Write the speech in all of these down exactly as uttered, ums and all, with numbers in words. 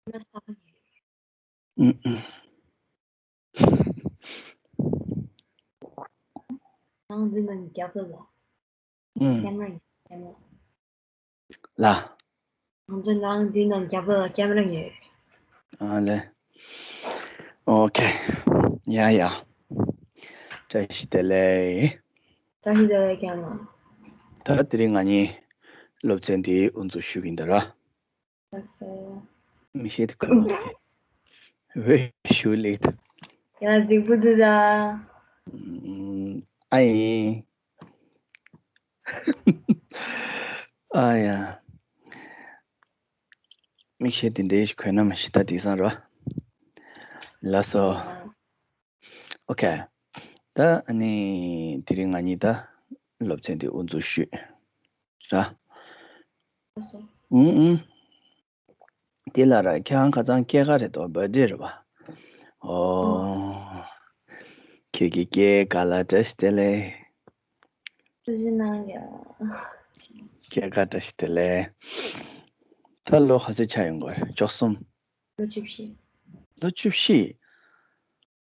ཁྱེད་རང་ས་ག་ནས་ཡོད། ཨུམ་ཨུམ། ནང་འདི་ནང་རྒྱབ་ལ། ཨུམ། ཀེམ་ར་ཡིན། ཀེམ་ར། ལ། ང་ཚོ་ནང་འདི་ནང་རྒྱབ་ལ་ཀེམ་ར་ཡོད། ཨ་ལེ། ཨོ་ཁེ། ཡ་ཡ། བཀྲ་ཤིས་བདེ་ལེགས། བཀྲ་ཤིས་བདེ་ལེགས་ཀེམ་ར། ད་དེ་རིང་ང་གཉིས་སློབ་ཚན་འདི་དབུ་འཛུགས་ཞུ་གི་ཡིན་ད་ར། ལགས་སོ། མིག་ཤེལ་དེ་ཁུར་མ་ཐུབ་ཀྱི། Where should it? ཡ་རྫིག་པོ་འདུག་ད། ཨ་ཡིན། ཨ་ཡ། མིག་ཤེལ་དེ་འདྲའི་ཞིག་གོན་ན་མ་ཤེས་ད་དེང་སང་ར། ལགས་སོ། ཨོ་ཁེ། ད་ཨ་ནི་དེ་རིང་ང་གཉིས་ད་སློབ་ཚན་དེ་དབུ་འཛུགས་ཞུས། ར། ཨུང་ཨུང་། དེ་ལ་ར་ཁྱེད་རང་ཁ་སང་སྐྱེས་སྐར་རེད་དོ། བར་ཌེ་རེད་པ། ཨོ། ཁྱེད་ཀྱི་སྐྱེས་སྐར་ལ་བཀྲ་ཤིས་བདེ་ལེགས། བཀྲ་ཤིས་གནང་ཡ། སྐྱེས་སྐར་བཀྲ་ཤིས་བདེ་ལེགས། ད་ལོ་ག་ཚོད་ཆགས་ཡོང་གི་རེད། བཅུ་གསུམ། ལོ་བཅུ་བཞི། ལོ་བཅུ་བཞི།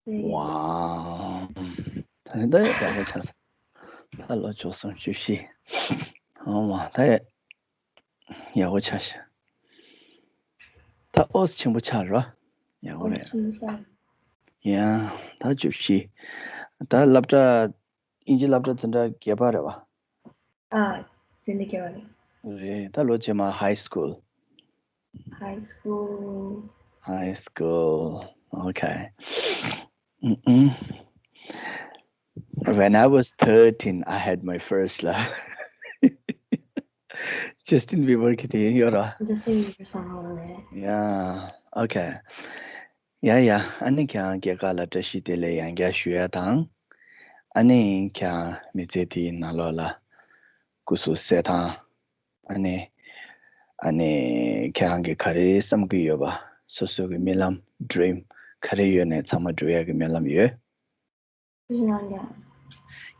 ཝའོ། ད་ནི་ད་ཡག་པོ་ཆགས་སོང་། ད་ལོ་བཅུ་གསུམ་བཅུ་བཞི། ཨོ་མ་ད་ཡག་པོ་ཆགས་ཤག་ད་ཨོ་ཆེན་པོ་ཆགས་རོ། ཡག་པོ་རེད། ཡ་ད་བཅུ་བཞི། ད་སློབ་གྲྭ། དབྱིན་ཇི་སློབ་གྲྭ་འཛིན་གྲྭ་བརྒྱད་པ་རེད་པ། ཨ། འཛིན་གྲྭ་བརྒྱད་པ་རེད། རེད། ད་ལོ་རྗེས་མ་high school། High school. High school. Okay. Mm-mm. When I was thirteen, I had my first love. Justin Bieber གི་དེ་ཡིན་ཡོད་ར། Justin Bieber song རེད། Yeah. Okay. ཡ་ཡ། ཨ་ནི་ཁྱེད་རང་སྐྱེས་སྐར་ལ་བཀྲ་ཤིས་བདེ་ལེགས་ཡང་བསྐྱར་ཞུ་ཡ་དང་། ཨ་ནི་ཁྱེད་རང་མི་ཚེ་དེའི་ནང་ལོགས་ལ་སྐུ་གཟུགས་གསལ་ཐང་། ཨ་ནི། ཨ་ནི་ཁྱེད་རང་གིས་ག་རེ་བསམ་གྱི་ཡོད་པ། སོ་སོ་གི་རྨི་ལམ་dream ག་རེ་ཡོད་ནའི་ཚང་མ་འགྲུབ་ཡ་གི་རྨི་ལམ་ཡོད།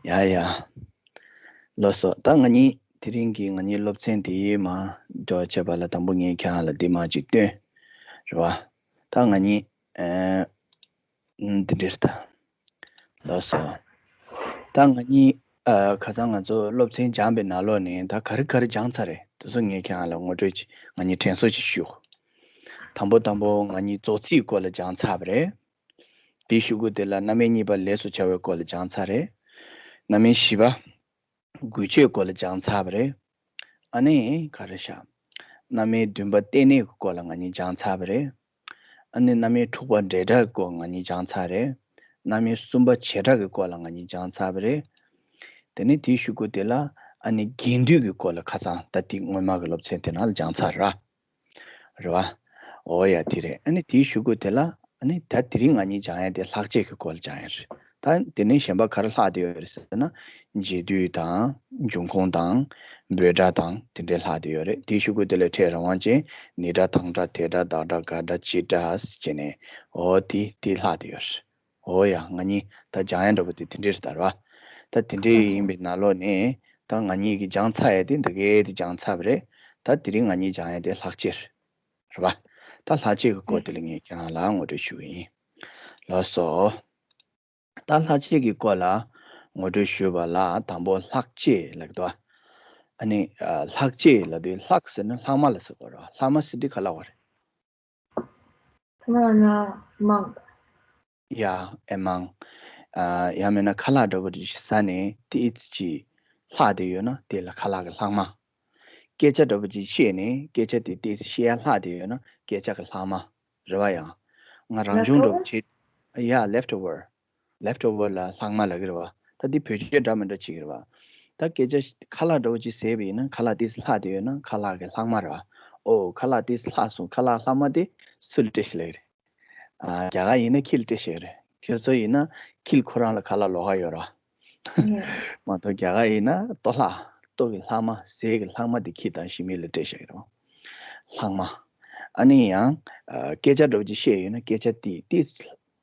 ཡ་ཡ། ལགས་སོ། ད་ང་གཉིས་དེ་རིང་གི་ང་གཉིས་སློབ་ཚན་དེའི་མ་འགྲོ་བྱེད་པ་ལ་དང་པོ་ངས་ཁྱེད་རང་ལ་འདི་མ་ཅིག་སྟོན། རེད་བ། ད་ང་གཉིས། ཨ། འདི་འདྲ་རེད་ད། ལགས་སོ། ད་ང་གཉིས། ཨ། ཁ་སང་ང་ཚོ་སློབ་ཚན་སྦྱངས་པའི་ནང་ལོགས་ནས་ད་ག་རེ་ག་རེ་སྦྱངས་ཚར་རེད། དེ་ཚོ་ངས་ཁྱེད་རང་ལ་ངོ་སྤྲོད་ཅིག་ང་གཉིས་དྲན་གསོ་ཅིག་ཞུ། དང་པོ་དང་པོ་ང་གཉིས་རྫོགས་ཚིག་སྐོར་ལ་སྦྱངས་ཚར་བ་རེད། དེའི་གཞུག་གུ་དེ་ལ་རྣམ་དབྱེ་གཉིས་པ་ལས་སུ་བྱ་བའི་སྐོར་ལ་སྦྱངས་ཚར་རེད། རྣམ་དབྱེ་བཞི་པ། འགུལ་སྐྱོད་སྐོར་ལ་སྦྱངས་ཚར་བ་རེད། ཨ་ནི་ག་རེ་ཤག་རྣམ་དབྱེ་བདུན་པ་རྟེན་གནས་ཀྱི་སྐོར་ལ་ང་གཉིས་སྦྱངས་ཚར་བ་རེད། ཨ་ནི་རྣམ་དབྱེ་དྲུག་པ་འབྲེལ་སྒྲ་གི་སྐོར་ང་གཉིས་སྦྱངས་ཚར་རེད། རྣམ་དབྱེ་གསུམ་པ་བྱེད་སྒྲ་གི་སྐོར་ལ་ང་གཉིས་སྦྱངས་ཚར་བ་རེད། དེ་ནས་དེའི་གཞུག་གུ་དེ་ལ་ཨ་ནི་རྒྱན་སྡུད་ཀྱི་སྐོར་ལ་ཁ་སང་ད་ལྟའི་སྔོན་མ་གི་སློབ་ཚན་དེ་ནང་ལ་སྦྱངས་ཚར་ར། རེད་བ། འོ་ཡ་དེ་རེད། ཨ་ནི་དེའི་གཞུག་གུ་དེ་ལ་ཨ་ནི་ད་དེ་རིང་ང་གཉིས་སྦྱང་ཡ་དེ་ལྷག་བཅས་ཀྱི་སྐོར་ལ་སྦྱང་ཡ་རེད། ད་དེ་ནས་གཞན་པ་ག་རེ་ལྷག་བསྡད་ཡོད་རེད་ཟེར་ན། འབྱེད་སྡུད་དང་། འབྱུང་ཁུངས་དང་། འབོད་སྒྲ་དང་དེ་འདྲའི་ལྷག་བསྡད་ཡོད་རེད། དེའི་གཞུག་གུ་དེ་ལ་ཕྲད་རང་དབང་ཅན། ནི་སྒྲ་དང་སྒྲ་དེ་སྒྲ་བདག་སྒྲ་བཀའ་སྒྲ་སྤྱི་སྒྲ་ཟེར་ནས། འོ་དེ་དེ་ལྷག་བསྡད་ཡོད་རེད། འོ་ཡ། ང་གཉིས་ད་སྦྱང་ཡ་འདྲ་པོ་དེ་དེ་འདྲས་རེད་ད་ར་བ། ད་དེ་འདྲས་ཡིན་པའི་ནང་ལོགས་ནས་ད་ང་གཉིས་ཀྱིས་སྦྱངས་ཚར་ཡ་དེ་འདི་གའི་དེ་སྦྱངས་ཚར་བ་རེད། ད་དེ་རིང་ང་གཉིས་སྦྱང་ཡ་དེ་ལྷག་བཅས་རེད་བ། ད་ལྷག་བཅས་ཀྱི་སྐོར་དེ་ལ་ངས་ཁྱེད་རང་ལ་ངོ་སྤྲོད་ཞུ་གི་ཡིན། ལགས་སོ། ད་ལྷག་བཅས་ཀྱི་སྐོར་ལ་ངོ་སྤྲོད་ཞུས་པ་ལ་དང་པོ་ལྷག་བཅས་ལབ་འདུག་ཨ་ནི་ལྷག་བཅས་ལབ་དུས་ལྷག་ཟེར་ན་ལྷག་མ་ལ་ཟེར་གོ་ར། ལྷག་མ་ཟེར་དུས་ག་ལ་བ་རེད། ཁ་ལག་ན་མང་། ཡ། ཨེ་མང་། ཨ། ཡང་མིན་ན་ཁ་ལག་འདྲ་པོ་ཅིག་ཟ་ནས་ཏིས་ཅིག་ལྷག་བསྡད་ཡོད་ན་དེ་ལ་ཁ་ལག་གི་ལྷག་མ། སྐད་ཆ་འདྲ་པོ་ཅིག་བཤད་ནས་སྐད་ཆ་དེ་ཏིས་བཤད་ཡ་ལྷག་བསྡད་ཡོད་ན་སྐད་ཆ་གི་ལྷག་མ། རེད་བ། ཡང་ང་རང་བྱུང་འདྲ་པོ་བྱེད། ཡ། left over། left over་ལ་ལྷག་མ་ལབ་ཀྱི་རེད་བ། ད་འདི་བེད་སྤྱོད་འདྲ་མི་འདྲ་བྱེད་ཀྱི་རེད་བ། ད་སྐད་ཆ་ཁ་ལག་འདྲ་པོ་ཅིག་ཟས་པ་ཡིན་ན་ཁ་ལག་ཏིས་ལྷག་བསྡད་ཡོད་ན་ཁ་ལག་གི་ལྷག་མ་རེད་བ། ཨོ། ཁ་ལག་ཏིས་ལྷག་སོང་། ཁ་ལག་ལྷག་མ་དེ་སུ་ལ་སྤྲད་ཤིག་ལབ་ཀྱི་རེད། ཨ། རྒྱ་གར་ཡིན་ན་ཁྱི་ལ་སྤྲད་ཤེས་རེད། ཁྱོད་ཚོ་ཡིན་ན་ཁྱི་ཁོ་རང་ལ་ཁ་ལག་ལོགས་ཀ་ཡོད་ར། ངས། མ་གཏོགས་རྒྱ་གར་ཡིན་ན་ལྟོ་ལྷག་ལྟོ་གི་ལྷག་མ། ཟས་ཀྱི་ལྷག་མ་དེ་ཁྱི་དང་ཞི་མི་ལ་སྤྲད་ཤེས་རེད། ལྷག་མ། ཨ་ནི་ཡང་། ཨ། སྐད་ཆ་འདྲ་པོ་ཅིག་བཤད་ཡོད་ན་སྐད་ཆ་དེ་དེ།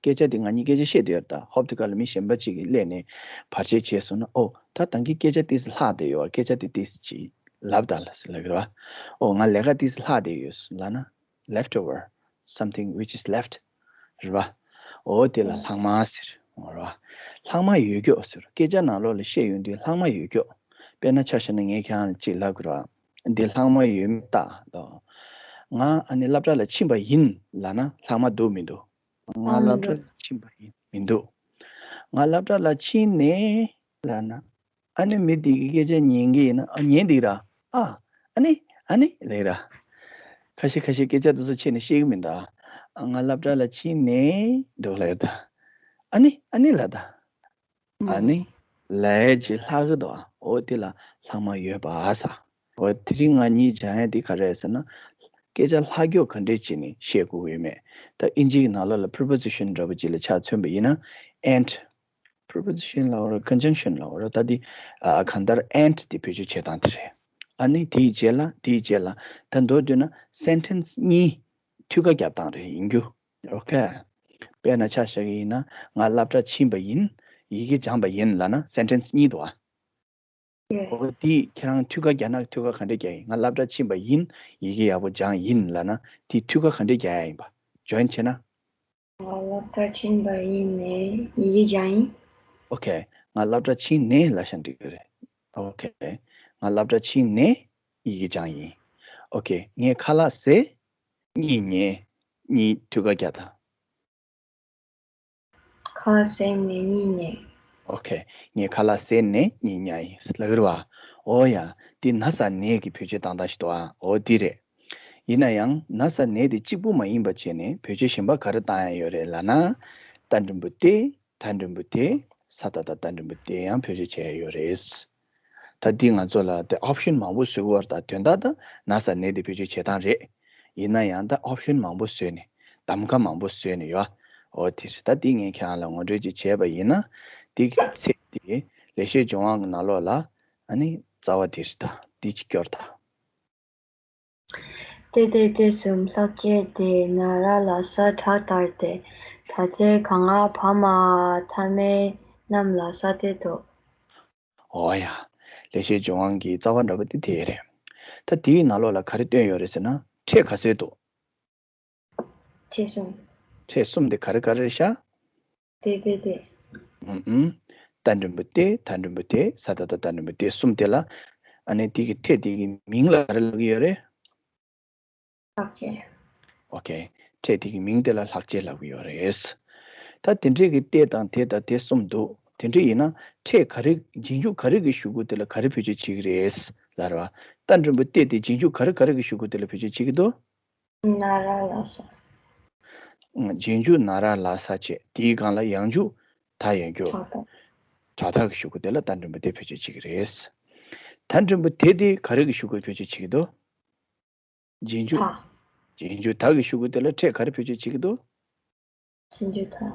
སྐད་ཆ་དེ་ང་གཉིས་སྐད་ཆ་བཤད་དེ་ཡོད་ད། ཧོབ་དེ་ག་ལ་མི་གཞན་པ་ཅིག་གིས་སླེབས་ནས་བར་ཆད་བྱས་སོང་ན། ཨོ། ད་ད་གིན་སྐད་ཆ་དེ་ལྷག་བསྡད་ཡོད། སྐད་ཆ་དེ་དེ་ཅིག་ལབ་དང་ལབ་ཟེར་ལབ་ཀྱི་རེད་བ། ཨོ། ང་ལས་ཀ་དེ་ལྷག་བསྡད་ཡོད་ལབ་ན། left over། something which is left. རེད་བ། འོ་དེ་ལ་ལྷག་མ་ཟེར། རེད་བ། ལྷག་མ་ཡོད་ཀྱོག་ཟེར། སྐད་ཆ་ནང་ལོགས་ལ་བཤད་ཡོང་དུས་ལྷག་མ་ཡོད་ཀྱོག་དཔེར་ན་ཆ་བཞག་ན་ངས་ཁྱེད་རང་ལ་གཅིག་ལབ་དགོས་རེད་བ། འདི་ལྷག་མ་ཡོད་མེད་ལྟ་དང་། ང་ཨ་ནི་སློབ་གྲྭ་ལ་ཕྱིན་པ་ཡིན་ལབ་ན་ལྷག་མ་འདུག་མི་འདུག་ང་སློབ་གྲྭ་ལ་ཕྱིན་པ་ཡིན་མི་འདུག་ང་སློབ་གྲྭ་ལ་ཕྱིན་ནས་ལབ་ན། ཨ་ནི་མི་དེ་གི་སྐད་ཆ་ཉན་གི་ཡིན་ན། ཨ་ཉན་འདུག་ར། ཨ། ཨ་ནི། ཨ་ནི་ལབ་ར། ཁ་ཤས་ཁ་ཤས་སྐད་ཆ་དེ་ཚོ་ཆད་ནས་བཤད་གི་མི་འདུག་ང་སློབ་གྲྭ་ལ་ཕྱིན་ནས་འདུག་ལབ་ད། ཨ་ནི། ཨ་ནི་ལབ་ད། ཨ་ནི་ལབ་ཡས་ཅིག་ལྷག་གི་འདུག་འོ་དེ་ལ་ལྷག་མ་ཡོད་པ་ཟེར། འོ་དེ་རིང་ང་གཉིས་སྦྱང་ཡས་དེ་ག་རེ་རེད་ཟེར་ན། སྐད་ཆ་ལྷག་ཀྱོག་ག་འདྲས་བྱས་ནས་བཤད་དགོས་ཡོད་མེད། ད་ཨིན་ཇི་གི་ནང་ལོགས་ལ་preposition འདྲ་པོ་ཅིག་ལ་ཆ་མཚོན་པ་ཡིན་ན། and preposition ལབ་དགོས་རེད། conjunction ལབ་དགོས་རེད། ད་དེ་ཨ་གང་ལྟར་and དེ་བེད་སྤྱོད་བྱེད་སྟངས་དེ་རེད། ཨ་ནི་དེའི་རྗེས་ལ། དེའི་རྗེས་ལ་ད་མདོར་བསྡུས་ན་sentence གཉིས་མཐུད་ཀ་རྒྱབ་སྟངས་རེད་ཡིན་རྒྱུ། ཨོ་ཁེ། དཔེར་ན་ཆ་བཞག་གི་ཡིན་ན། ང་སློབ་གྲྭ་ཕྱིན་པ་ཡིན། ཡི་གེ་སྦྱངས་པ་ཡིན་ལབ་ན་sentence གཉིས་འདུག་ཨ། ཡེ། འོ་དེ་ཁྱེད་རང་མཐུད་ཀ་རྒྱག་ན་མཐུད་ཀ་ག་འདྲས་རྒྱག་ཡིན། ང་སློབ་གྲྭ་ཕྱིན་པ་ཡིན། ཡི་གེ་ཡག་པོ་སྦྱངས་ཡིན་ལབ་ན་དེ་མཐུད་ཀ་ག་འདྲས་རྒྱག་ཡ་ཡིན་པ། join བྱས་ན། ང་སློབ་གྲྭ་ཕྱིན་པ་ཡིན་ནས་ཡི་གེ་སྦྱངས་ཡིན། ཨོ་ཁེ། ང་སློབ་གྲྭ་ཕྱིན་ནས་ལབ་ཤག་འགྲིག་གི་རེད། ཨོ་ཁེ། ང་སློབ་གྲྭ་ཕྱིན་ནས་ཡི་གེ་སྦྱངས་ཡིན། ཨོ་ཁེ། ངས་ཁ་ལག་ཟས། གཉིད་ཉལ། གཉིས་མཐུད་ཀ་རྒྱག་དང་། ཁ་ཟས་ནས་གཉིད་ཉལ། ཨོ་ཁེ། ངས་ཁ་ལག་ཟས་ནས་གཉིད་ཉལ་ཡིན་ལབ་ཀྱི་རེད་བ། འོ་ཡ། འདི་ན་ས་ནས་ཀྱི་བེད་སྤྱོད་བཏང་སྟངས་ཤིག་འདུག་ཨ། འོ་འདི་རེད། ཡིན་ན་ཡང་ན་ས་ནས་དེ་གཅིག་པུ་མ་ཡིན་པ་བྱས་ནས་བེད་སྤྱོད་གཞན་པ་ག་རེ་བཏང་ཡ་ཡོད་རེད་ལབ་ན། ད་འགྲེང་བུ་སྟེ། ད་འགྲེང་བུ་དེ། ས་ད་ལྟ་ད་འགྲེང་བུ་དེ་ཡང་བེད་སྤྱོད་བྱས་ཡ་ཡོད་རེད། ད་འདི་ང་ཚོ་ལ་དེ་option མང་པོ་བཟོ་གི་ཡོད་རེད། ད་དོན་དག་ད་ན་ས་ནས་དེ་བེད་སྤྱོད་བྱེད་སྟངས་རེད། ཡིན་ན་ཡང་ད་option མང་པོ་བཟོས་ནས། གདམ་ག་མང་པོ་བཟོས་ནས་ཡོད། འོ་དེ་རེད། ད་འདི་ངས་ཁྱེད་རང་ལ་ངོ་སྤྲོད་ཅིག་བྱས་པ་ཡིན་ན། འདི་གི་ཚེ་འདི་ལེགས་བཤད་ལྗོན་དབང་གི་ནང་ལོགས་ལ་ཨ་ནི་རྩ་བ་དེ་རེད། ད་འདི་གཅིག་སྐྱོར་དང་། ཏེ་ཏེ་སྟེ་གསུམ་ལྷག་བཅས་ཏེ། ན་ར་ལ་ས་དྲག་ལྟར་ཏེ། ད་ཏེ་ག་ང་བ་མ་འ། ཐ་མའི་རྣམས་ལ་ས་ཏེ་དོ། འོ་ཡ། ལེགས་བཤད་ལྗོན་དབང་གི་རྩ་བ་འདྲ་པོ་དེ་དེ་རེད། ད་དེའི་ནང་ལོགས་ལ་ག་རེ་བཏོན་ཡོད་རེད་ཟེར་ན། ཕྲད་ག་ཚོད་འདུག་ཕྲད་གསུམ། ཕྲད་གསུམ་དེ་ག་རེ་ག་རེ་རེད་ཤག་ཏེ་ཏེ་ཏེ། ཨུམ་ཨུམ། ད་འགྲེང་བུ་ཏེ། ད་འགྲེང་བུ་ཏེ། ས་ད་བཏགས་སྟ། འགྲེང་བུ་ཏེ་གསུམ་དེ་ལ། ཨ་ནི་དེ་གི་ཕྲད་དེ་གི་མིང་ལ་ག་རེ་ལབ་ཀྱི་ཡོད་རེད། ལྷག་བཅས། ཨོ་ཁེ། ཕྲད་དེ་གི་མིང་དེ་ལ་ལྷག་བཅས་ལབ་ཀྱི་ཡོད་རེད། ད་དེ་འདྲས་ཀྱི་ཏེ་དང་དེ་དང་དེ་གསུམ་འདུག་དེ་འདྲས་ཡིན་ན་ཕྲད་ག་རེ། རྗེས་འཇུག་ག་རེ་གི་གཞུག་གུ་དེ་ལ་ག་རེ་བེད་སྤྱོད་བྱེད་ཀྱི་རེད་ལབ་རེད་བ། ད་འགྲེང་བུ་ཏེ་དེ་རྗེས་འཇུག་ག་རེ་ག་རེ་གི་གཞུག་གུ་དེ་ལ་བེད་སྤྱོད་བྱེད་ཀྱི་འདུག་ན་ར་ལ་ས། རྗེས་འཇུག་ན་ར་ལ་ས་བྱས། དེའི་སྒང་ལ་ཡང་འཇུག་ད་ཡོད་རྒྱུ། དྲག་རྟགས། དྲག་རྟགས་ཀྱི་གཞུག་གུ་དེ་ལ་ད་འགྲེང་བུ་དེ་བེད་སྤྱོད་བྱེད་ཀྱི་རེད། ད་འགྲེང་བུ་དེ་དེ་ག་རེ་གི་གཞུག་གུ་བེད་སྤྱོད་བྱེད་ཀྱི་འདུག་རྗེས་འཇུག་ད། རྗེས་འཇུག་ད་གི་གཞུག་གུ་དེ་ལ་ཕྲད་ག་རེ་བེད་སྤྱོད་བྱེད་ཀྱི་འདུག་རྗེས་འཇུག་ད།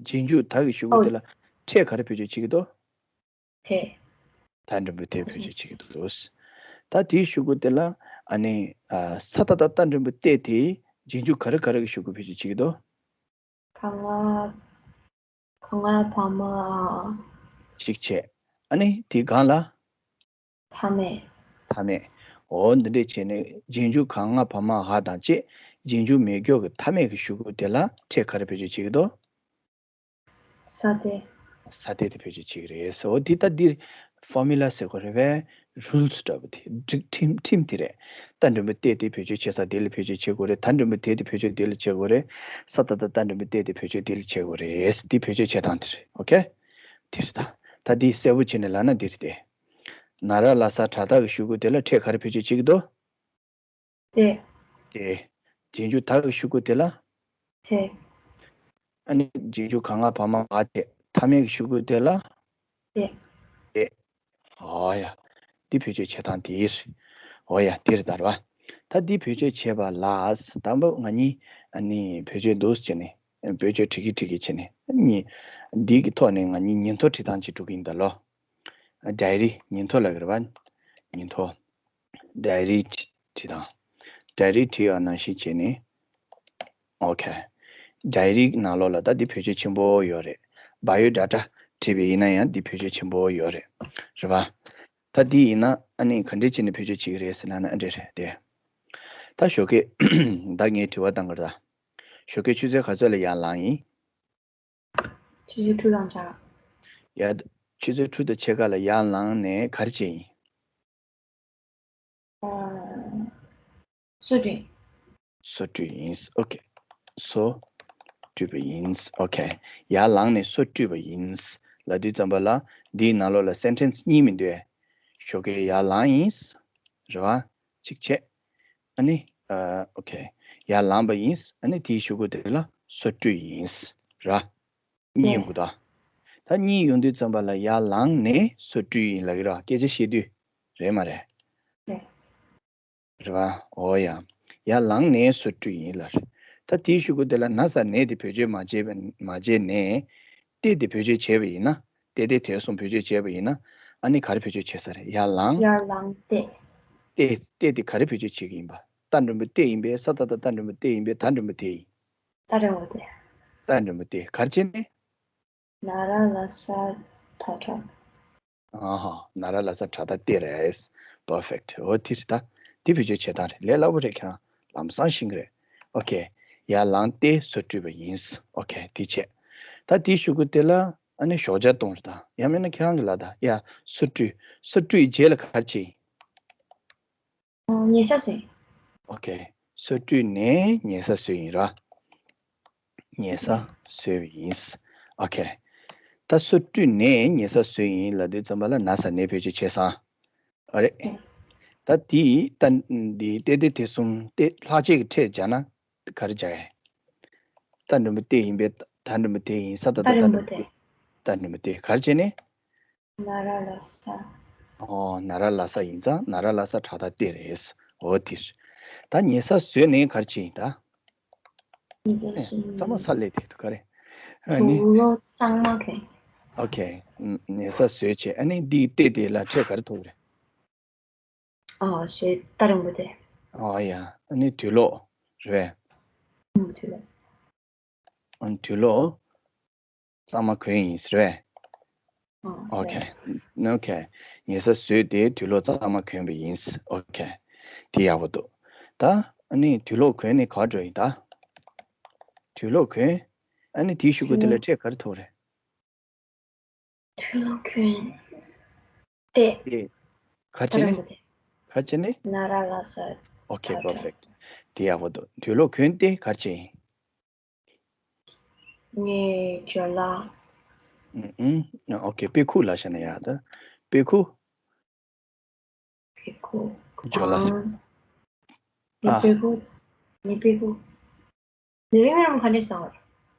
རྗེས་འཇུག་ད་གི་གཞུག་གུ་ཨོ། དེ་ལ་ཕྲད་ག་རེ་བེད་སྤྱོད་བྱེད་ཀྱི་འདུག་ཕྲད། ད་འགྲེང་བུ་དེ་བེད་སྤྱོད་བྱེད་ཀྱི་འདུག་ད་དེའི་གཞུག་གུ་དེ་ལ་ཨ་ནི་ཨ་ས་ད་བཏགས་སྟ། འགྲེང་བུ་སྟེ་དེ་རྗེས་འཇུག་ག་རེ་ག་རེ་གི་གཞུག་གུ་བེད་སྤྱོད་བྱེད་ཀྱི་འདུག་ག་ང་། ག་ང་བ་མ་འ། གཅིག་བྱས། ཨ་ནི་དེའི་སྒང་ལ། ཐ་མའི། ཐ་མའི། འོ་འདི་འདྲས་བྱས་ནས་རྗེས་འཇུག་ག་ང་བ་མ་འ་དང་བཅས་རྗེས་འཇུག་མེད་རྒྱུ་གི་ཐ་མའི་གི་གཞུག་གུ་དེ་ལ་ཕྲད་ག་རེ་བེད་སྤྱོད་བྱེད་ཀྱི་འདུག་ས་ཏེ། ས་ཏེ་དེ་བེད་སྤྱོད་བྱེད་ཀྱི་རེད། འོ་དེ་ད་འདིར་formula ཟེར་དགོས་རེད་པས། rules འདྲ་པོ་དེ། སྒྲིག་ཁྲིམས། ཁྲིམས་དེ་རེད། ད་འགྲེང་བུ་སྟེ་དེ་བེད་སྤྱོད་བྱེད་ས་དེ་ལ་བེད་སྤྱོད་བྱེད་དགོས་རེད། ད་འགྲེང་བུ་དེ་དེ་བེད་སྤྱོད་དེ་ལ་བྱེད་དགོས་རེད། ས་ད་བཏགས་སྟ། འགྲེང་བུ་སྟེ་དེ་བེད་སྤྱོད་དེ་ལ་བྱེད་དགོས་རེད། དེ་བེད་སྤྱོད་བྱེད་སྟངས་དེ་རེད། ཨོ་ཁེ། དེ་རེད་ད། ད་འདི་གསལ་པོ་བྱས་ནས་ལབ་ན་འདི་རེད་དེ། ན་ར་ལ་ས་དྲག་རྟགས་ཀྱི་གཞུག་གུ་དེ་ལ་ཕྲད་ག་རེ་བེད་སྤྱོད་བྱེད་ཀྱི་འདུག་སྟེ། སྟེ། རྗེས་འཇུག་ད་གི་གཞུག་གུ་དེ་ལ། ཕྲད། ཨ་ནི་རྗེས་འཇུག་ག་ང་བ་མ་འ་བྱས། ཐ་མའི་གི་གཞུག་གུ་དེ་ལ། སྟེ། སྟེ། ཨོ་ཡ། འདི་བེད་སྤྱོད་བྱེད་སྟངས་དེ་རེད། ཨོ་ཡ། དེ་རེད་ད་རེད་བ། ད་འདི་བེད་སྤྱོད་བྱེད་པ་ལ། དང་པོ་ང་གཉིས་ཨ་ནི་བེད་སྤྱོད་འདུག་བྱས་ནས། བེད་སྤྱོད་བྲིས་ཀྱི་བྲིས་ཀྱི་བྱས་ནས། ཨ་ནི་འདི་གི་ཐོག་ནས་ང་གཉིས་ཉིན་ཐོ་བྲིས་སྟངས་ཅིག་འགྲོ་གི་ཡིན་ད་ལོ། ཌའི་རི། ཉིན་ཐོ་ལབ་ཀྱི་རེད་བ། ཉིན་ཐོ། ཌའི་རི་བྲིས་དང་། ཌའི་རི་བྲིས་ཡག་ནང་བཞིན་བྱས་ནས། ཨོ་ཁེ། ཌའི་རི་ནང་ལོགས་ལ་ད་འདི་བེད་སྤྱོད་ཆེན་པོ་ཡོད་རེད། བྷ་ཡོ་ཌ་ཊ་བྲིས་པ་ཡིན་ན་ཡང་འདི་བེད་སྤྱོད་ཆེན་པོ་ཡོད་རེད། རེད་བ། ད་འདི་ཡིན་ན་ཨ་ནི་ག་འདྲས་བྱས་ནས་བེད་སྤྱོད་བྱེད་ཀྱི་རེད་ཟེར་ན་ན་ཨ་འདྲས་རེད་དེ། ད་ཞོགས་ཀས་ད་ངས་དྲི་བ་བཏང་གི་རེད་ད། ཞོགས་ཀས་ཆུ་ཚོད་ག་ཚོད་ལ་ཡར་ལངས་ཡིན། ཆུ་ཚོད་དྲུག་དང་ཕྱེད་ཀ། ཡ། ཆུ་ཚོད་དྲུག་དང་ཕྱེད་ཀ་ལ་ཡར་ལངས་ནས་ག་རེ་བྱས་ཡིན། ཨ། སོ་བཀྲུས། སོ་བཀྲུས་ཡིན། ཨོ་ཁེ། སོ་བཀྲུས་པ་ཡིན། ཨོ་ཁེ། ཡར་ལངས་ནས་སོ་བཀྲུས་པ་ཡིན། ལབ་དུས་ཙམ་པ་ལ་འདིའི་ནང་ལོགས་ལ་སེན་ཊེན་སི་གཉིས་མི་འདུག་གས། ཞོགས་ཀས་ཡར་ལངས་ཡིན། རེད་བ། གཅིག་བྱས། ཨ་ནི། ཨ། ཨོ་ཁེ། ཡར་ལངས་པ་ཡིན། ཨ་ནི་དེའི་གཞུག་གུ་དེ་ལ་སོ་བཀྲུས་ཡིན། ར། གཉིས་ཡོང་གི་འདུག་ད་གཉིས་ཡོང་དུས་ཙམ་པ་ལ་ཡར་ལངས་ནས་སོ་བཀྲུས་ཡིན་ལབ་ཀྱི་རེད་བ། སྐད་ཆ་བཤད་དུས། རེད་མ་རེད། རེད། རེད་བ། འོ་ཡ། ཡར་ལངས་ནས་སོ་བཀྲུས་ཡིན་ལབ་རེད། ད་དེའི་གཞུག་གུ་དེ་ལ་ན་ས་ནས་དེ་བེད་སྤྱོད་མ་བྱས་པ་མ་བྱས་ནས། ཏེ་དེ་བེད་སྤྱོད་བྱས་པ་ཡིན་ན། ཏེ་དེ་དེ་གསུམ་བེད་སྤྱོད་བྱས་པ་ཡིན་ན། ཨ་ནི་ག་རེ་བེད་སྤྱོད་བྱས་ས་རེད། ཡར་ལངས། ཡར་ལངས་ཏེ། ཏེ། ཏེ་དེ་ག་རེ་བེད་སྤྱོད་བྱེད་ཀྱི་ཡིན་པ། རྟ་མགྲོན་པོ་ཏེ་ཡིན་པས། ས་ཏ་བཏགས་རྟ་མགྲོན་པོ་ཏེ་ཡིན་པས། ད་མགྲོན་པོ་ཏེ་ཡིན། རྟ་མགྲོན་པོ་ཏེ། རྟ་མགྲོན་པོ་ཏེ། ག་རེ་བྱས་ནས། ན་ར་ལ་ས་ད་དྲག་ཨ་ཧ། ན་ར་ལ་ས་དྲག་ད་ཏེ་རེད། པར་ཕེག་ཊི། འོ་དེ་རེད་ད། དེ་བེད་སྤྱོད་བྱེད་སྟངས་རེད། ལས་སླ་པོ་རེད། ཁྱེད་རང་ལམ་སང་ཤེས་ཀྱི་རེད། ཨོ་ཁེ། ཡར་ལངས་ཏེ་སོ་བཀྲུས་པ་ཡིན། ཨོ་ཁེ། དེ་བྱས། ད་དེའི་གཞུག་གུ་དེ་ལ་ཨ་ནི་ཞོགས་ཇ་བཏུང་རེད་ད། ཡང་མིན་ན་ཁྱེད་རང་གི་ལ་ད། ཡ། སོ་བཀྲུས། སོ་བཀྲུས་རྗེས་ལ་ག་རེ་བྱས་ཡིན། ཨ། ཉལ་ས་བཟོས། ཨོ་ཁེ། སོ་བཀྲུས་ནས་ཉལ་ས་བཟོས་ཡིན་ར། ཉལ་ས་བཟོས་པ་ཡིན། ཨོ་ཁེ། ད་སོ་བཀྲུས་ནས་ཉལ་ས་བཟོས་ཡིན་ལབ་དུས་ཙམ་པ་ལ་ན་ས་ནས་བེད་སྤྱོད་བྱས་སོང་། ཨ་རེད། ད་དེ་ད་འདི་ཏེ་དེ་དེ་གསུམ་ཏེ་ལྷག་བཅས་ཀྱི་ཕྲད་སྦྱར་ན་ག་རེ་སྦྱར་ཡ། རྟ་མགྲོན་པོ་ཏེ་ཡིན་པས། ད་མགྲོན་པོ་ཏེ་ཡིན། ས་ཏ་བཏགས་རྟ་མགྲོན་པོ་ཏེ། རྟ་མགྲོན་པོ་ཏེ། ག་རེ་བྱས་ནས། ན་ར་ལ་ས། ཨོ། ན་ར་ལ་ས་ཡིན་ཙང་ན་ར་ལ་ས་དྲག་ད་ཏེ་རེད། འོ་དེ་རེད། ད་ཉལ་ས་བཟོས་ནས་ག་རེ་བྱས་ཡིན་ད། ཉལ་ས་ཨེ། བཟོས་ནས། གཙང་མ་ས་ལས་དེ་དུ་ག་རེ། ཨ་ནི། དུག་ལོག་གཙང་མ་གྱོན། ཨོ་ཁེ། ཉལ་ས་བཟོས་བྱས། ཨ་ནི་འདི་ཏེ་དེ་ལ་ཕྲད་ག་རེ་ཐོབ་རེད། ཨ། ཞེས་རྟ་མགྲོན་པོ་ཏེ། ཨ་ཡ། ཨ་ནི་དུག་ལོག་རེད། ཨང་། དུག་ལོག་ཨ། དུག་ལོག་གཙང་མ་གྱོན་ཡིན་ཟེར་བས། ཨ། ཨོ་ཁེ། རེད། ཨོ་ཁེ། ཉལ་ས་བཟོས་ཏེ་དུག་ལོག་གཙང་མ་གྱོན་པ་ཡིན། ཨོ་ཁེ། དེ་ཡག་པོ་འདུག་ད་ཨ་ནི་དུག་ལོག་གྱོན་ནས་ག་འགྲོ་ཡིན་ད། དུག་ལོག་གྱོན། ཨ་ནི་དེའི་གཞུག་གུ་དེ་ལ་ཕྲད་ག་རེ་ཐོབ་རེད། དུག་ལོག་གྱོན། ཏེ། ཏེ། ག་རེ་བྱས་ནས། ག་རེ་བྱས་ནས། ན་ར་ལ་ས། ཨོ་ཁེ། པར་ཕེག་ཊི། དེ་ཡག་པོ་འདུག་དུག་ལོག་གྱོན་ཏེ་ག་རེ་བྱས་ཡིན། ངའི་ཇོ་ལ། ཨུ་ཨུ། ཨོ་ཁེ། དཔེ་ཁུག་ལབ་བཞག་ན་ཡག་ད། དཔེ་ཁུག་དཔེ་ཁུག་ཇོ་ལ། ཨང་། ངའི་ཨ། དཔེ་ཁུག་ངའི་དཔེ་ཁུག་ལས་རིང་རིང་ག་འདྲས་བཟོ་བ།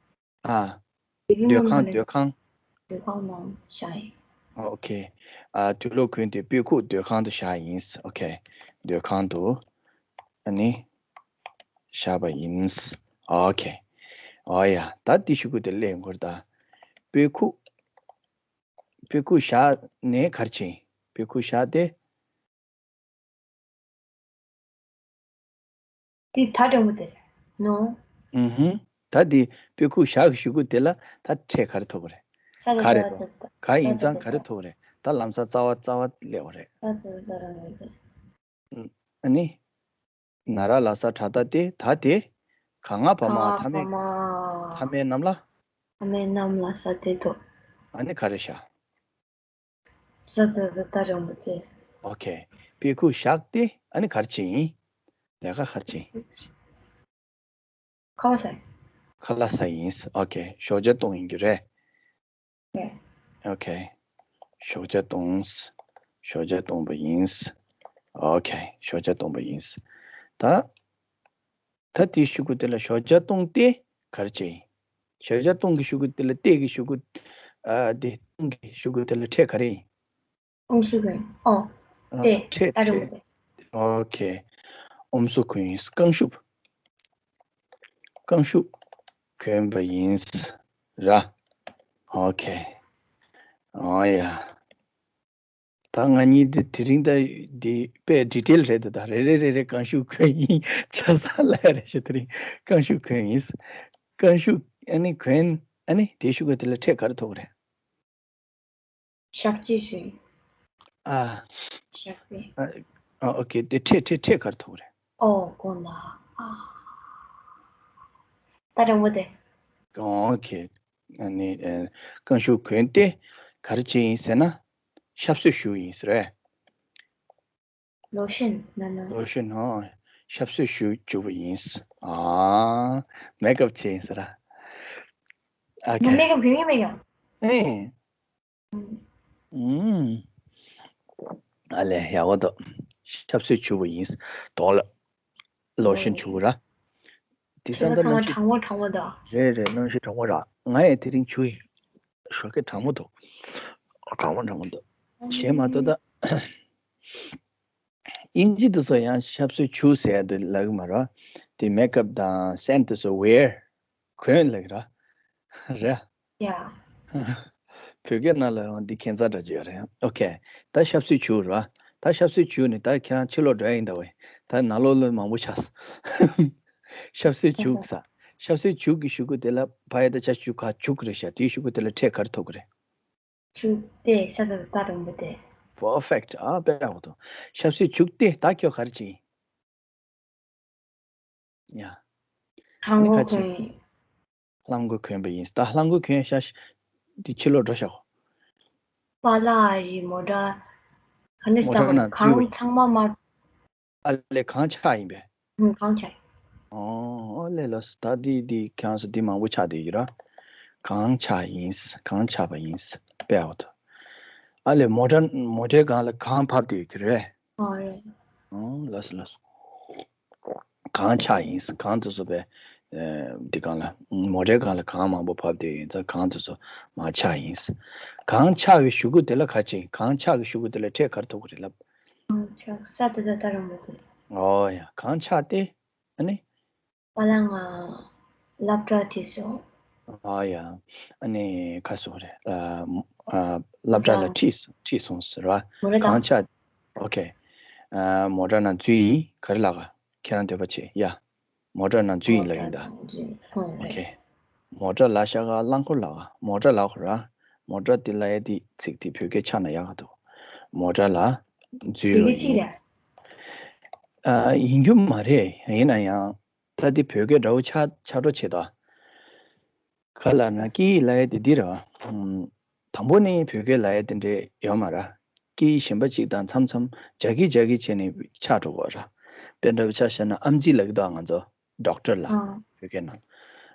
ཨ། ལས་རིང་སྡོད་རིང་ཁང་། ག་འདྲས། སྡོད་ཁང་། སྡོད་ཁང་ནང་བཞག་ཡིན། ཨོ་ཁེ། ཨ། དུག་ལོག་གྱོན་ཏེ་དཔེ་ཁུག་སྡོད་ཁང་དུ་བཞག་ཡིན། ཨོ་ཁེ། སྡོད་ཁང་དུ་ཨ་ནི་བཞག་པ་ཡིན། ཨོ་ཁེ། ཨོ་ཡ། ད་དེའི་གཞུག་གུ་དེ་ལ་ཡོང་གི་རེད་ད། དཔེ་ཁུག་དཔེ་ཁུག་བཞག་ནས་ག་རེ་བྱས་ཡིན། དཔེ་ཁུག་བཞག་སྟེ། འདི་ད་དྲང་པོ་དེ་རེད་ནོ། ཨུ་ཧུམ། ད་འདི་དཔེ་ཁུག་བཞག་གི་གཞུག་གུ་དེ་ལ་ད་ཕྲད་ག་རེ་ཐོབ་པ་རེད། ས་ད་ག་རེ་ད་ཐོབ། ད་ག་ཡིན་ཙང་ག་རེ་ཐོབ་པ་རེད། ད་ལམ་སང་རྩ་བ་རྩ་བ་སླེབས་པ་རེད། ས་ད་ད་རང་རེད། ཨ་ནི། ན་ར་ལ་ས་དྲག་ད་ཏེ། ད་དེ། ག་ང་བ་མ། ད་མེད། ད་མེད་རྣམས་ལ། ད་མེད་རྣམས་ལ་ས་དེ་ཐོབ། ཨ་ནི་ག་རེ་བཞག་ས་ད་ད་ད་དྲང་པོ་དེ། ཨོ་ཁེ། དཔེ་ཁུག་བཞག་སྟེ་ཨ་ནི་ག་རེ་བྱས་ཡིན། ལས་ཀ་ག་རེ་བྱས་ཡིན། ཁ་ལག་ཟ། ཁ་ལག་ཟ་ཡིན། ཨོ་ཁེ། ཞོགས་ཇ་བཏུང་ཡིན་རྒྱུ་རེད། རེད། ཨོ་ཁེ། ཞོགས་ཇ་བཏུང་། ཞོགས་ཇ་བཏུང་པ་ཡིན། ཨོ་ཁེ། ཞོགས་ཇ་བཏུང་པ་ཡིན། ད། ད་དེའི་གཞུག་གུ་དེ་ལ་ཞོགས་ཇ་བཏུང་སྟེ་ག་རེ་བྱས་ཡིན། ཞོགས་ཇ་བཏུང་གི་གཞུག་གུ་དེ་ལ་སྟེ་གི་གཞུག་གུ། ཨ། དེ་བཏུང་གི་གཞུག་གུ་དེ་ལ་ཕྲད་ག་རེ་ཡིན། ཨུམ་སུ་གྱོན། ཨོ། ཨ། སྟེ། ཕྲད། ད་རུང་ཕྲད། སྟེ། ཨོ་ཁེ། ཨུམ་སུ་གྱོན་ཡིན། རྐང་ཤུབས། རྐང་ཤུབས་གྱོན་པ་ཡིན་ར། ཨོ་ཁེ། ཨོ་ཡ། ད་ང་གཉིས་འདི་དེ་རིང་ད་འདི་དཔེ་ཌི་ཊེལ་རེད་ད། རེ་རེ་རེ་རེ་རྐང་ཤུབས་གྱོན་ཡིན། ཆ་ཚང་ལ་ཡ་རེ་ཞིག་དེ་རིང་རྐང་ཤུབས་གྱོན་ཡིན། རྐང་ཤུབས་ཨ་ནི་གྱོན། ཨ་ནི་དེའི་གཞུག་གུ་དེ་ལ་ཕྲད་ག་རེ་ཐོབ་རེད། ཞག་གཅིག་བཞུགས། ཨ། ཞག་གཅིག་ཨ། ཨ། ཨོ་ཁེ། དེ་ཕྲད་ཕྲད་ཕྲད་ག་རེ་ཐོབ་རེད། ཨོ་དགོངས་ལ། ཨ། ད་དྲང་པོ་དེ། ཨོ་ཁེ། ཨ་ནི་ཨེ། རྐང་ཤུ་གོན་ཏེ་ག་རེ་བྱས་ཡིན་ཟེར་ན། ཞབས་སུ་ཞུ་ཡིན་ཟེར་བས། ལོ་ཤན་ན་ན། ལོ་ཤན་ཧོ། ཞབས་སུ་ཞུ་བཅུག་པ་ཡིན། ཨ། མེག་ཨབ་བྱས་ཡིན་ཟེར། ཨ་ཁེ། མེག་ཨབ་གྱོན་གྱི་མེད་ཀྱང་། ཨེ། ཨུམ། ཨ་ལས་ཡག་པོ་འདུག་ཞབས་སུ་བཅུག་པ་ཡིན། དོག་ལ། ལོ་ཤན་བྱུག་ར། དེ་ཚང་མ་ཚང་མ་གྲང་མོ་གྲང་མོ་འདུག་རེད་རེད། གནམ་གཤིས་གྲང་མོ་ར། ང་ཡང་དེ་རིང་བྱུག་ཡིན། ཞོགས་ཀས་གྲང་མོ་འདུག་གྲང་མོ་གྲང་མོ་འདུག་གཞན་མ་གཏོགས་ད། དབྱིན་ཇི་དེ་ཚོ་ཡང་ཞབས་སུ་བཅུག་ཟེར་ཡ་དེ་ལབ་ཀྱི་མ་རེད། དེ་མེག་ཨབ་དང་སེན་དེ་ཚོ་ཝེར། གོན་ལབ་ཀྱི་ར། རེད། ཡ། བོད་སྐད་ནང་ལ་ཡང་འདི་ཁྱད་མཚར་འདྲ་ཅིག་ཡོད་རེད། ཨོ་ཁེ། ད་ཞབས་སུ་བཅུག་ར། ད་ཞབས་སུ་བཅུག་ནས་ད་ཁྱེད་རང་ཕྱི་ལོགས་འགྲོ་ཡ་ཡིན་ད་བས། ད་ནང་ལོགས་ལ་མང་པོ་ཆགས་སོང་། ཞབས་སུ་བཅུག་ས། ཞབས་སུ་བཅུག་གི་གཞུག་གུ་དེ་ལ་ཕ་ཡ་ད་ཆ་བཅུག་ག་བཅུག་གི་རེད་ཤག་དེའི་གཞུག་གུ་དེ་ལ་ཕྲད་ག་རེ་ཐོབ་གི་རེད། བཅུག་སྟེ་ས་ད་ད་དྲང་པོ་དེ། པར་ཕེག་ཊི། ཨ་དཔེ་ཡག་པོ་འདུག་ཞབས་སུ་བཅུག་སྟེ་ད་ཁྱོད་ག་རེ་བྱེད་ཡིན། ཡ། ལྷམ་གོག་གོན། ལྷམ་གོག་གོན་པ་ཡིན། ད་ལྷམ་གོག་གོན་ཤག་འདི་ཕྱི་ལོགས་འགྲོ་ཤག་པཱ་ལགས་ཡི་མོ་ཊ། ག་ནས་མོ་ཊ་ནང་འཛུལ་བ་གང་ཡིན། ཚང་མ་མ། ཨ་ལས་གང་ཆགས་ཡིན་པས། ཨུམ་གང་ཆགས་ཡིན། ཨོ་ཨོ་ལས་ལགས་སོ། ད་འདི་འདི་ཁྱེད་རང་ཚོ་འདི་མང་པོ་ཆགས་བསྡད་ཡོད་ར། གང་ཆགས་ཡིན། གང་ཆགས་པ་ཡིན། དཔེ་ཡག་པོ་འདུག་ཨ་ལས་མོ་ཊ་མོ་ཊའི་སྒང་ལ་གང་ཕབ་བསྡད་ཡོད་ཀྱི་རེད། ཨོ་རེད། ཨོ་ལགས་སོ་ལགས་སོ། གང་ཆགས་ཡིན། གང་དུ་སོ་པའི་འདི་གང་ལ་མོ་ཊའི་སྒང་ལ་གང་མང་པོ་ཕབ་བསྡད་ཡིན་ཙང་གང་དུ་སོ་མ་ཆགས་ཡིན། གང་ཆགས་པའི་གཞུག་གུ་དེ་ལ་ག་ཅིག་གང་ཆགས་ཀྱི་གཞུག་གུ་དེ་ལ་ཕྲད་ག་རེ་ཐོབ་ཀྱི་རེད་ལབ། གང་ཆགས་ས་དེ་ད་ད་རང་མོ་དེ། ཨོ་ཡ་གང་ཆགས་ཏེ། ཨ་ནི། པཱ་ལགས་ང་སློབ་གྲྭ་ཁྲིད་སོང་། ཨ་ཡ། ཨ་ནི་ཁ་སོ་རེད། ཨ་ཨ་སློབ་གྲྭ་ལ་ཁྲིད་སོང་ཁྲིད་སོང་ཟེར་བ། མོ་རེ་གང་དང་ཆགས། ཨོ་ཁེ། ཨ་མོ་ཊ་ནང་འཛུལ་ཡིན། ག་རེ་ལབ་ག་ཁྱེད་རང་འདོད་པ་བྱེད་ཡ། མོ་ཊ་ནང་འཛུལ་ཡིན་ལབ་ཡིན་ད། ཨོ་ཁེ། མོ་ཊ་ལ་ཤ་ག་རླངས་འཁོར་ལ་ག་མོ་ཊ་ལ་གོ་ར། མོ་ཊ་དེ་ལ་ཡ་དེ་ཚིག་དེ་བོད་སྐད་ཆགས་ན་ཡག་ག་འདུག་མོ་ཊ་ལ་འཛུལ་བ་ཡིན། ཨ་ཡིན་རྒྱུ་མ་རེད། ཡིན་ན་ཡང་ད་དེ་བོད་སྐད་འདྲ་བོ་ཆགས་ཆགས་འགྲོ་བྱེད་ད། ག་ལ་ན་སྐད་ཡིག་ལ་ཡ་དེ་འདི་རེད་བ། དང་པོ་ནི་བོད་སྐད་ལ་ཡ་དེ་འདྲས་ཡོད་མ་ར། སྐད་ཡིག་གཞན་པ་ཅིག་དང་མཚམས་མཚམས་རྒྱ་སྐད་རྒྱ་སྐད་བྱས་ནས་ཆགས་འགྲོ་གོ་ར། དཔེ་འདྲ་བོ་ཆ་བཞག་ན་ཨམ་ཆི་ལབ་ཀྱི་འདུག་ང་ཚོ་ཌོག་ཊར་ལ། ཨ་བོད་སྐད་ནང་།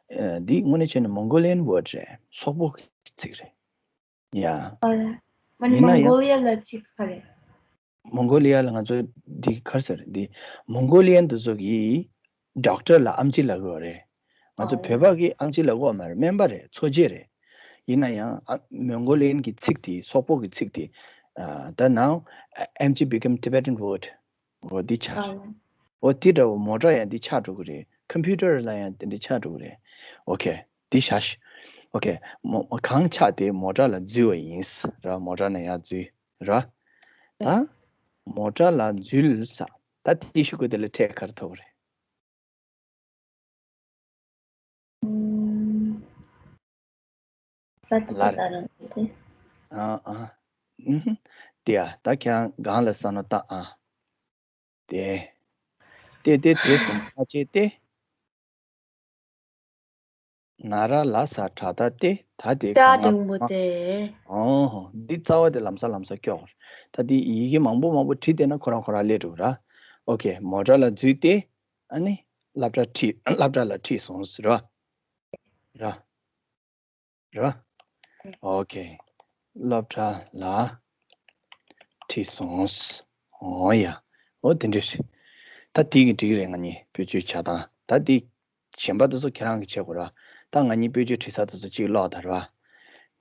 ཨ་འདི་དངོས་གནས་བྱས་ན་མོང་གོ་ལི་ཡན་ཝར་ཌི་རེད། སོག་པོ་གི་ཚིག་རེད། ཡ། ཨ་ལས། མ་ནི་ཡིན་ན་མོང་ཡང་གོ་ལི་ཡ་ལ་ཚིག་ག་རེ། མོང་གོ་ལི་ཡ་ལ་ང་ཚོ་འདི་ག་རེ་ཟེར་འདི་མོང་གོ་ལི་ཡན་དེ་ཚོ་གིས་ཌོག་ཊར་ལ་ཨམ་ཆི་ལབ་ཀྱི་ཡོད་རེད། ང་ཚོ་ཨ་བོད་པ་གིས་ཨམ་ཆི་ལབ་ཀྱི་ཡོད་མ་རེད། སྨན་པ་རེད། འཚོ་བྱེད་རེད། ཡིན་ན་ཡང་ཨ་མོང་གོ་ལི་ཡན་གྱི་ཚིག་དེ་སོག་པོ་གི་ཚིག་དེ་ཨ་ད་now empty become Tibetan word. འོ་འདི་ཆགས་རེད། འོ་དེ་འདྲ་བོ་མོ་ཊ་ཡང་འདི་ཆགས་འགྲོ་གི་རེད། ཀམ་པུ་ཊར་ལ་ཡང་དེ་འདྲ་ཆགས་འགྲོ་གི་རེད། ཨོ་ཁེ། འདི་བཞག་ཤིག་ཨོ་ཁེ། མོ་གང་ཆགས་ཏེ་མོ་ཊ་ལ་འཛུལ་བ་ཡིན་ར། མོ་ཊ་ནང་ཡར་འཛུལ་ར། ད་མོ་ཊ་ལ་འཛུལ་ས། ད་དེའི་གཞུག་གུ་དེ་ལ་ཕྲད་ག་རེ་ཐོབ་རེད། ས་ཏི་ལ་ད་རང་དེ། ཨ་ཨ། ཨུ་ཧུ། དེ་ཡ་ད་ཁྱེད་རང་སྒང་ལ་ས་ནོ་ད་ཨ། དེ། དེ་དེ་དེ་གསུམ་ཕ་ཆེ་སྟེ། ན་ར་ལ་ས་དྲ་ད་སྟེ་ད་དེ་ད་གང་ལ་དྲང་པོ་མ། དེ། ཨོ་ཧོ། འདི་རྩ་བ་དེ་ལམ་སང་ལམ་སང་སྐྱོག་ད་དེ་ཡི་གེ་མང་པོ་མང་པོ་བྲིས་བསྡད་ན་ཁོ་རང་ཁོ་རང་སླེབས་འགྲོ་ར། ཨོ་ཁེ། མོ་ཊ་ལ་འཛུལ་ཏེ། ཨ་ནི། སློབ་གྲྭ་ཁྲིད་སློབ་གྲྭ་ལ་ཁྲིད་སོང་ཟེར་བ། ར། ར། ཨོ་ཁེ། སློབ་གྲྭ་ལ་ཁྲིད་སོང་། ཨོ་ཡ། ཨོ་དེ་འདྲ་རེད། ད་དེ་གི་འགྲིག་རེད། ང་གཉིས་བེད་སྤྱོད་བྱ་སྟངས་ད་དེ། གཞན་པ་དེ་ཚོ་ཁྱེད་རང་གིས་བྱེད་དགོས་ར། ད་ང་གཉིས་བེད་སྤྱོད་བྲིས་ས་དེ་ཚོ་གཅིག་ཀློག་ད་ར།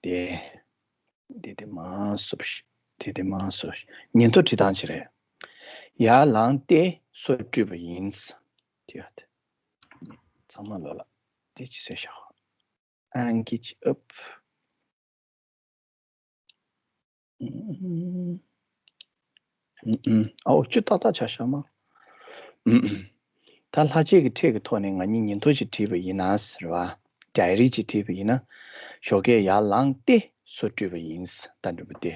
དེ། དེ་དེ་མ་སོབ་ཤི། དེ་དེ་མ་སོབ་ཤི། ཉིན་ཐོ་བྲིས་སྟངས་ཅི་རེད། ཡར་ལངས་ཏེ་སོ་བཀྲུས་པ་ཡིན། དེ་ཡ་དེ། ཚང་མ་ལོ་ལ། དེ་ཅི་ཟེར་ཤག་ཨང་ཀི་ཅི་ཨབ། ཨོ་ཅུ་ཏག་ཏག་ཆ་ཤ་མ། ད་ལྷ་ཆས་ཀྱི་ཁྲིད་ཀྱི་ཐོག་ནས་ང་གཉིས་ཉིན་ཐོ་ཞིག་བྲིས་པ་ཡིན་ན་ཟེར་བ། ཌའི་རི་ཅིག་བྲིས་པ་ཡིན་ན། ཞོགས་ཀས་ཡར་ལངས་ཏེ་སོ་བཀྲུས་པ་ཡིན། ད་འགྲུབ་པ་སྟེ།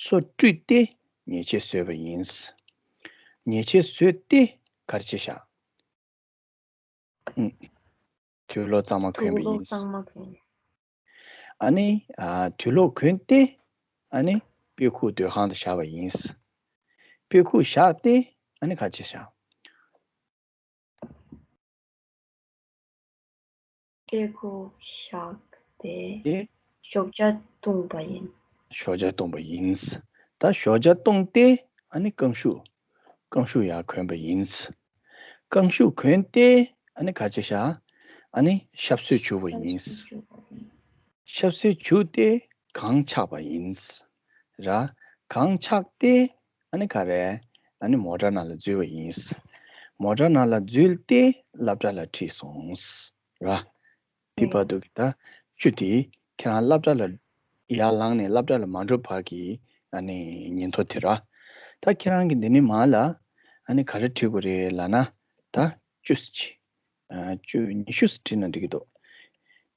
སོ་བཀྲུས་ཏེ་ཉལ་ཆས་བཟོས་པ་ཡིན། ཉལ་ཆས་བཟོས་ཏེ་ ག་རེ་བྱས་བཞག་ཨུམ། དུག་སློག་གཙང་མ་གོན་པ་ཡིན། གཙང་མ་གོན། ཨ་ནི་ཨ་དུག་སློག་གོན་ཏེ་ཨ་ནི་དཔེ་ཁུག་སྡོད་ཁང་དུ་བཞག་པ་ཡིན། དཔེ་ཁུག་བཞག་སྟེ་ཨ་ནི་ག་བྱས་བཞག་དཔེ་ཁུག་བཞག་སྟེ་དེ་ཞོགས་ཇ་བཏུང་པ་ཡིན། ཞོགས་ཇ་བཏུང་པ་ཡིན། ད་ཞོགས་ཇ་བཏུང་སྟེ་ཨ་ནི་རྐང་ཤུ་རྐང་ཤུ་ཡར་གོན་པ་ཡིན། རྐང་ཤུ་གོན་ཏེ་ཨ་ནི་ག་བྱས་བཞག་ཨ་ནི་ཞབས་སོར་བྱུག་པ་ཡིན། ཞབས་སོར་བྱུག་སྟེ་གངས་འཁྱག་པ་ཡིན། ར། གངས་འཁྱག་སྟེ་ཨ་ནི་ག་རེ། ཨ་ནི་མོ་ཊ་ནང་ལ་འཛུལ་བ་ཡིན། མོ་ཊ་ནང་ལ་འཛུལ་ཏེ་སློབ་གྲྭ་ལ་ཁྲིད་སོང་། ར། དེ་བར་དུ་གི་ད་བཅུ་དེ་ཁྱེད་རང་སློབ་གྲྭ་ལ་ཡར་ལངས་ནས་སློབ་གྲྭ་ལ་མ་འགྲོ་བར་གྱི་ཨ་ནི་ཉིན་ཐོ་དེ་ར། ད་ཁྱེད་རང་གི་འདི་ནས་མར་ལ་ཨ་ནི་ག་རེ་བྲིས་དགོས་རེད་ལབ་ན་ད་བཅུ་ཙམ་ཅིག་ཨ་བཅུ་ཉི་ཤུ་ཙམ་བྲིས་ན་འགྲིག་གི་འདུག་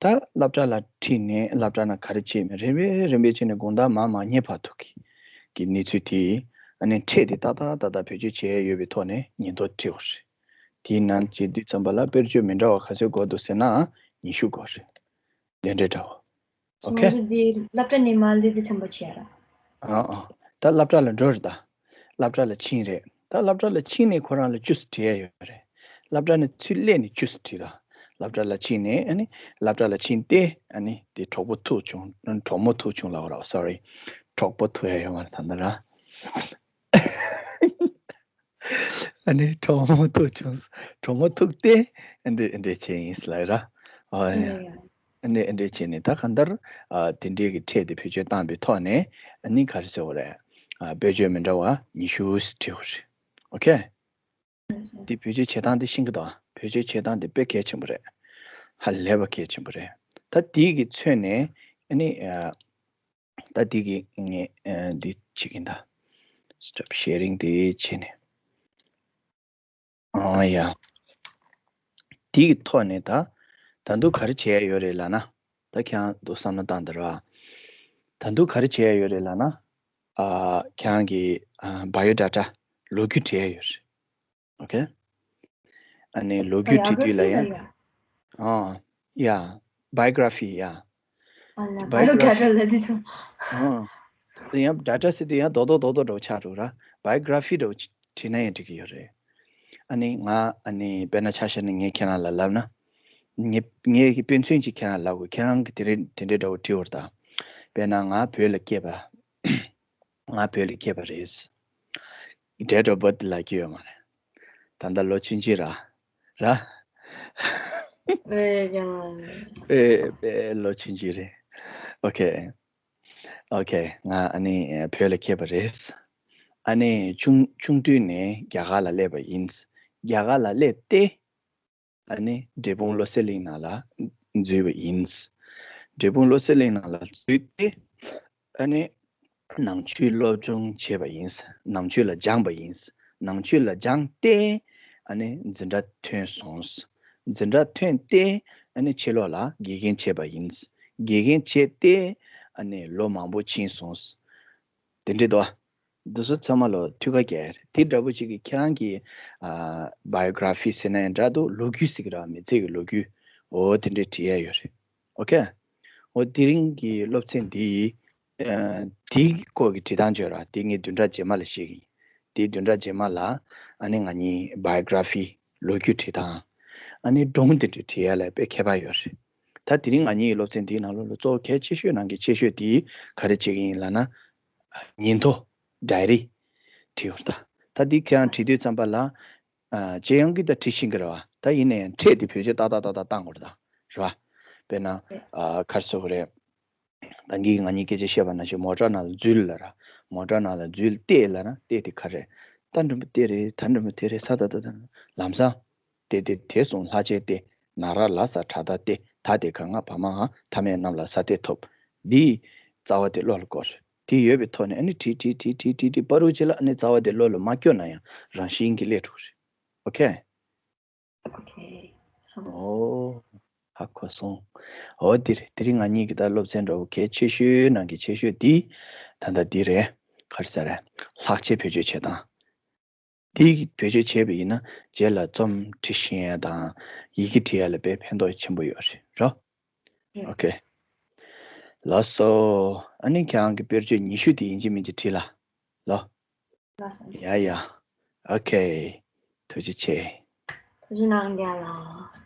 ད་སློབ་གྲྭ་ལ་ཁྲིད་ནས་སློབ་གྲྭ་ནང་ག་རེ་བྱས་མིན་རིམ་པས་རིམ་པས་བྱས་ནས་དགོང་དག་མར་མར་ཉལ་བར་དུ་གི་གི་གནས་ཚུལ་དེ་ཨ་ནི་ཕྲད་དེ་ཏག་ཏག་ཏག་ཏག་བེད་སྤྱོད་བྱས་ཡོད་པའི་ཐོག་ནས་ཉིན་ཐོ་བྲིས་པ་རེད། དེའི་ནང་བྱེད་དུས་ཙམ་པ་ལ་དཔེར་བརྗོད་མི་འདྲ་བ་ག་ཚོད་དགོས་འདུག་ཟེར་ན་ཉི་ཤུ་དགོས་རེད། དེ་འདྲ་འདྲ་བོ། ཨོ་ཁེ། ང་ཚོ་འདི་སློབ་གྲྭ་ནས་མར་སླེབས་དུས་ཙམ་པ་བྱས་ར། ཨ་ཨ། ད་སློབ་གྲྭ་ལ་འགྲོ་རེད་ད། སློབ་གྲྭ་ལ་ཕྱིན་རེད། ད་སློབ་གྲྭ་ལ་ཕྱིན་ནས་ཁོ་རང་ལ་བཅུ་ཙམ་བྲིས་ཡ་ཡོད་རེད། སློབ་གྲྭ་ནས་ཚུར་སླེབས་ནས་བཅུ་ཙམ་བྲིས་ད། སློབ་གྲྭ་ལ་ཕྱིན་ནས་ཨ་ནི་སློབ་གྲྭ་ལ་ཕྱིན་ཏེ་ཨ་ནི་དེ་གྲོགས་པོ་ཐུག་བྱུང་། གྲོགས་མོ་ཐུག་བྱུང་ལབ་ར། སོ་རི། གྲོགས་པོ་ཐུག་ཡ་ཡོད་མ་རེད་ད་ལྟ་ར། ཨ་ནི་གྲོགས་མོ་ཐུག་བྱུང་། གྲོགས་མོ་ཐུག་སྟེ་ཨ་འདྲ་ཨ་འདྲ་བྱས་ཡིན་ལབ་ར། ཨོ་ཡ། ཨ་འདྲ་ཨ་འདྲ་བྱས་ནས་ད་གང་ལྟར་ཨ་དེ་འདྲའི་གི་ཕྲད་དེ་བེད་སྤྱོད་བཏང་པའི་ཐོག་ནས་ཨ་ནི་ག་རེ་ཟེར་བ་རེད། ཨ་དཔེ་བརྗོད་མི་འདྲ་བ་ཉི་ཤུ་བྲིས་པ་རེད། ཨོ་ཁེ། འདི་བེད་སྤྱོད་བྱེད་སྟངས་འདི་ཤེས་ཀྱི་འདུག་བེད་སྤྱོད་བྱེད་སྟངས་འདི་དཔེ་གལ་ཆེན་པོ་རེད། ཧ་ལས་པ་གལ་ཆེན་པོ་རེད། ད་འདི་གི་མཚོན་ནས་ཨ་ནི་ཨ་ད་འདི་གི་ངས་ཨ་འདི་བྱེད་ཀྱིན་ད། Stop sharing འདི་བྱས་ནས། ཨ་ཡ། འདི་གི་ཐོག་ནས་ད་ད་དུང་ག་རེ་བྱས་ཡ་ཡོད་རེད་ལབ་ན། ད་ཁྱེད་རང་དུ་བསམ་བློ་བཏང་དང་ར། ད་དུང་ག་རེ་བྱས་ཡ་ཡོད་རེད་ལབ་ན། ཨ་ཁྱེད་རང་གི་ཨ་bio data ལོ་རྒྱུས་བྲིས་ཡ་ཡོད་རེད། ཨོ་ཁེ། ཨ་ནི་ལོ་རྒྱུས་བྲིས་དུས་ལ་ཡང་། ཨ་ཡ། biography ཡ། ཨ་ལ་bio data ལ་དེ་ཚོ། ཨ་དེ་ཡང་data ཟེར་དུས་ཡང་རྡོག་རྡོག་རྡོག་རྡོག་འདྲ་བོ་ཆགས་འགྲོ་ར། biography འདྲ་བོ་བྲིས་ན་ཡང་འགྲིག་གི་ཡོད་རེད། ཨ་ནི་ང་ཨ་ནི་དཔེར་ན་ཆ་བཞག་ན་ངས་ཁྱེད་རང་ལ་ལབ་ན། ངས་ངས་ཀྱི་དཔེ་མཚོན་ཅིག་ཁྱེད་རང་ལབ་དགོས། ཁྱེད་རང་གི་དེ་རེད་དེ་འདྲའི་འདྲ་བོ་བྲིས་ཡོད་རེད་ད། དཔེར་ན་ང་བོད་ལ་སྐྱེས་པ། ང་བོད་ལ་སྐྱེས་པ་རེད། date of birth ལབ་ཀྱི་ཡོད་མ་རེད། ད་ལྟ་ལོ་ཆུང་ཆུང་ར། ར། ཨེ་ཡང་། ཨེ་ཨེ་ལོ་ཆུང་ཆུང་རེད། ཨོ་ཁེ། ཨོ་ཁེ། ང་ཨ་ནི་བོད་ལ་སྐྱེས་པ་རེད། ཨ་ནི་ཆུང་ཆུང་དུས་ནས་རྒྱ་གར་ལ་སླེབས་པ་ཡིན། རྒྱ་གར་ལ་སླེབས་ཏེ། ཨ་ནི་འབྲས་སྤུངས་བློ་གསལ་གླིང་ནང་ལ་འཛུལ་བ་ཡིན། འབྲས་སྤུངས་བློ་གསལ་གླིང་ནང་ལ་འཛུལ་ཏེ། ཨ་ནི་ནང་ཆོས་སློབ་སྦྱོང་བྱས་པ་ཡིན། ནང་ཆོས་ལ་སྦྱངས་པ་ཡིན། ནང་ཆོས་ལ་སྦྱངས་ཏེ། ཨ་ནི་འཛིན་གྲྭ་ཐོན་སོང་། འཛིན་གྲྭ་ཐོན་ཏེ། ཨ་ནི་ཕྱི་ལོགས་ལ་དགེ་རྒན་བྱས་པ་ཡིན། དགེ་རྒན་བྱས་ཏེ། ཨ་ནི་ལོ་མང་པོ་ཕྱིན་སོང་། དེ་འདྲ་འདུག་ཨ། འདི་ཚོ་ཚང་མ་ལོ་ཐུགས་ཁ་གལ་རེད། དེ་འདྲ་པོ་ཅིག་གི་ཁྱེད་རང་གི་ཨ་biography ཟེར་ན་ཡང་འདྲ་འདུག་ལོ་རྒྱུས་ཟེར་གི་ར། མི་ཚེ་གི་ལོ་རྒྱུས། འོ་དེ་འདྲ་བྲིས་ཡ་ཡོད་རེད། ཨོ་ཁེ། འོ་དེ་རིང་གི་སློབ་ཚན་འདི་ཨ་དེའི་སྐོར་གྱི་བྲིས་སྟངས་བརྗོད་ར། དེ་ངས་བདུན་ཕྲག་རྗེས་མ་ལ་བཤད་གི་ཡིན། དེའི་བདུན་ཕྲག་རྗེས་མ་ལ་ཨ་ནི་ང་གཉིས་biography ལོ་རྒྱུས་བྲིས་སྟངས། ཨ་ནི་སྒྲུང་དེ་འདྲ་བྲིས་ཡ་ལ་དཔེ་ཁྱད་པར་ཡོད་རེད། ད་དེ་རིང་ང་གཉིས་ཀྱི་སློབ་ཚན་འདིའི་ནང་ལོགས་ལ་གཙོ་བོ་གལ་ཆེ་ཤོས་ནང་གི་ཆེ་ཤོས་དེ་ག་རེ་བྱེད་ཀྱི་ཡིན་ལབ་ན། ཉིན་ཐོ། diary བྲིས་ཡོད་རེད་ད། ད་འདི་ཁྱེད་རང་བྲིས་དུས་ཙམ་པ་ལ། ཨ་ཇེ་ཡང་གི་ད་བྲིས་ཤེས་ཀྱི་རེད་བ། ད་ཡིན་ནའི་ཕྲད་དེ་བེད་སྤྱོད་ཏག་ཏག་ཏག་ཏག་བཏང་དགོས་རེད་ད། རེད་བ། དཔེར་ན། ཨ་ག་རེ་ཟེར་དགོས་རེད། ད་གིན་ང་གཉིས་སྐད་ཆ་བཤད་པ་ནང་བཞིན་མོ་ཊ་ནང་ལ་འཛུལ་ལབ་ར། མོ་ཊ་ནང་ལ་འཛུལ་ཏེ་ལབ་ན་ཏེ་དེ་ག་རེད། ད་འགྲོ་མི་དེ་རེད། ད་འགྲོ་མི་དེ་རེད། ས་ད་ད་ད་ལམ་སང་། ཏེ་ཏེ་དེ་སོང་ལྷག་བཅས་ཏེ། ན་ར་ལ་ས་གྲ་ད་ཏེ། ད་དེ་ག་ང་བ་མ་འ་མཐའ་མེད་རྣམས་ལ་ས་ཏེ་ཐོབ། འདི་རྩ་བ་དེ་བློ་ལ་བསྐོར། དེ་ཡོད་པའི་ཐོག་ནས་ཨ་ནི་བྲིས་བྲིས་བྲིས་བྲིས་བྲིས་བྲིས་བར་དུ་ཅི་ལ་ཨ་ནི་རྩ་བ་དེ་བློ་ལ་མ་སྐྱོར་ན་ཡང་རང་བཞིན་གྱིས་སླེབས་འགྲོ་གི་རེད། ཨོ་ཁེ། ཨོ་ཁེ། ཧ་གོ་སོང་། ཨོ་ཧ་གོ་སོང་། འོ་འདི་རེད། དེ་རིང་ང་གཉིས་ཀྱི་ད་སློབ་ཚན་འདྲ་བོ་གལ་ཆེ་ཤོས་ནང་གི་ཆེ་ཤོས་འདི་ད་ལྟ་འདི་རེད། ག་རེ་ཟེར་རེད། ལྷག་བཅས་བེད་སྤྱོད་བྱེད་སྟངས། དེ་བེད་སྤྱོད་བྱས་པ་ཡིན་ན་རྗེས་ལ་རྩོམ་འབྲི་ཤེས་ཡ་དང་ཡི་གེ་འབྲི་ཡ་ལ་དཔེ་ཕན་ཐོགས་ཆེན་པོ་ཡོད་རེད་རོ། ཨོ་ཁེ། ལགས་སོ། ཨ་ནི་ཁྱེད་རང་གི་དཔེར་བརྗོད་ཉི་ཤུ་དེ་ཡིན་གཅིག་མིན་གཅིག་བྲིས་ལ། ལོ། ལགས་སོ། ཡ་ཡ། ཨོ་ཁེ། ཐུགས་རྗེ་ཆེ། ཐུགས་རྗེ་གནང་རྒྱ་ལགས།